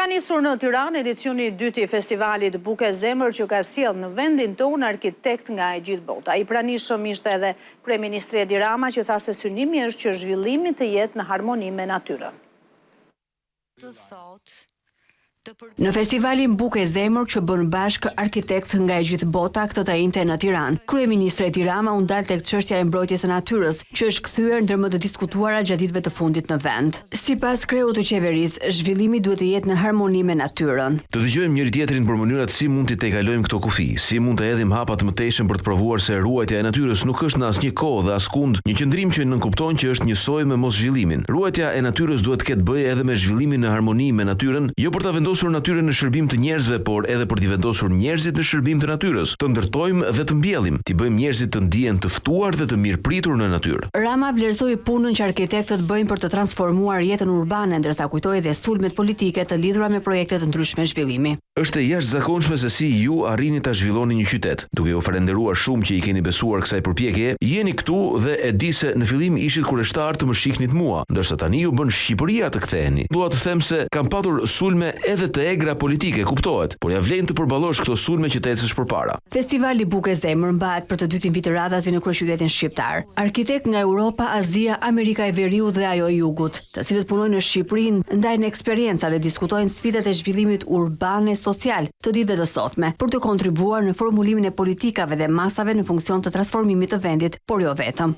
nisur në Tiranë edicioni i dytë i festivalit Bukë e Zemër që ka sjellë në vendin tonë arkitektë nga e gjithë bota. I pranishëm ishte edhe kryeministri Edi Rama që tha se synimi është që zhvillimi të jetë në harmoni me natyrën. Në festivalin Bukë e Zemër që bën bashkë arkitektë nga e gjithë bota këtë të enjte në Tiranë, kryeministri Edi Rama u ndal tek çështja e mbrojtjes së natyrës, që është kthyer ndër më të diskutuara gjatë ditëve të fundit në vend. Sipas kreut të qeverisë, zhvillimi duhet të jetë në harmoni me natyrën. Të dëgjojmë njëri-tjetrin për mënyrat si mund t'i tejkalojmë këto kufij, si mund të hedhim hapa të mëtejshëm për të provuar se ruajtja e natyrës nuk është në asnjë kohë dhe askund një qëndrim që nënkupton që është njësoj me moszhvillimin. Ruajtja e natyrës duhet të ketë bëjë edhe me zhvillimin në harmoni me natyrën, jo për ta vendosur natyrën në shërbim të njerëzve, por edhe për t'i vendosur njerëzit në shërbim të natyrës, të ndërtojmë dhe të mbjellim, t'i bëjmë njerëzit të ndihen të ftuar dhe të mirëpritur në natyrë. Rama vlerësoi punën që arkitektët bëjnë për të transformuar jetën urbane, ndërsa kujtoi dhe sulmet politike të lidhura me projekte të ndryshme zhvillimi. Është e jashtëzakonshme se si ju arrini ta zhvilloni një qytet. Duke ju falënderuar shumë që i keni besuar kësaj përpjekjeje, jeni këtu dhe e di se në fillim ishit kureshtarë të më shihnit mua, ndërsa tani ju bën Shqipëria të ktheheni. Dua të them se kam patur sulme edhe të egra politike, kuptohet, por ia vlen të përballosh këto sulme që të ecësh përpara. Festivali Bukë e Zemër mbahet për të dytin vit radhazi në kryeqytetin shqiptar. Arkitektë nga Europa, Azia, Amerika e Veriut dhe ajo e Jugut, të cilët punojnë në Shqipëri, ndajnë eksperienca dhe diskutojnë sfidat e zhvillimit urban e social të ditëve të sotme, për të kontribuar në formulimin e politikave dhe masave në funksion të transformimit të vendit, por jo vetëm.